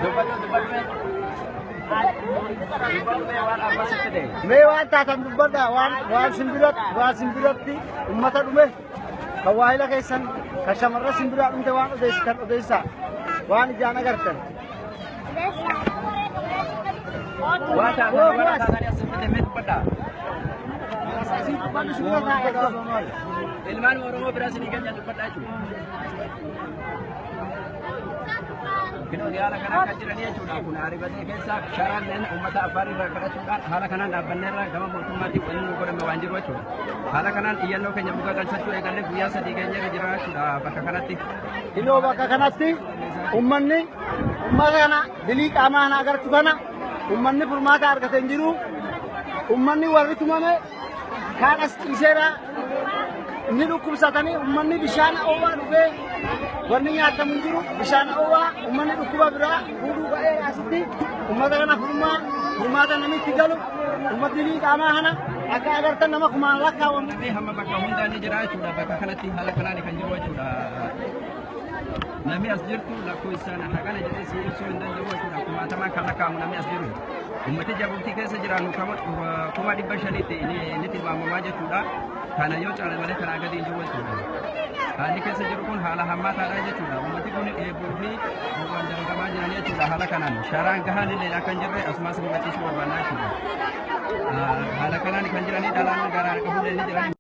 Dubbadhu, dubbadhu mee. Dubbadhu mee waan amma sitti ta'e. Mee waan taatan dubbadha, waan simbiratti ummata dhume, kan waahila keessan, kan shamarra simbiraa dhumte, waan odeessitan odeessaa, waan ijaan agartan. Waan taatan, waan taatanii as sitti mee dubbadha. Asii dubbadhu, simbira taa'e. Ilmaan Oromoo biraa isinii keenya dubbadha jechuudha. Kinooti haala kanaan kan jiranii jechuudha. Kun ariifatee keessa sharaan uummata Affaar irraa kadhachuudhaan haala kanaan dhaabbanneerra gama mootummaatiin wanni nu godhame waan jiru jechuudha. Haala kanaan iyyannoo keenya bugaa galchachuu eegallee guyyaa 3 keenya irra jira jechuudha bakka kanatti. Kinoo bakka kanatti ummanni ummata kana dilii qaamaa kana agartu kana ummanni furmaata argate hin jiru. Ummanni warri tumame kaan as ciiseera, inni dhukkubsatanii, ummanni bishaan oowwaa dhufee wanni nyaatamu hin jiru, bishaan oowwaa ummanni dhukkuba biraa fuudhuu ba'eera asitti. Ummata kana furmaata namitti galu, ummata dilii qaamaa kana akka agartan nama kumaan lakkaawamu. Namni hamma bakka hundaa ni jira jechuudha. Bakka kanatti haala kanaan kan jiru jechuudha. Namni as jirtu lakkoofsaan hagana jedhee si ibsuu hin danda'u jechuudha. Kumaatamaan kan lakkaa'amu namni as jiru. Uummati Jabuutii keessa jiraannu 500,000tti ni tilmaamamaa jechuudha. Kana yoo caale malee kanaa gadi hin jiru jechuudha. Haalli keessa jiru kun haala hammaataadha jechuudha. Uummati kun dheebuu fi waan dararamaa jiran jechuudha haala kanaan. Sharaan gahaan illee akka hin jirre asumas hubachiisuu barbaannaa jechuudha. Haala kanaan kan jiranii dhalaan garaa qabullee ni jirani.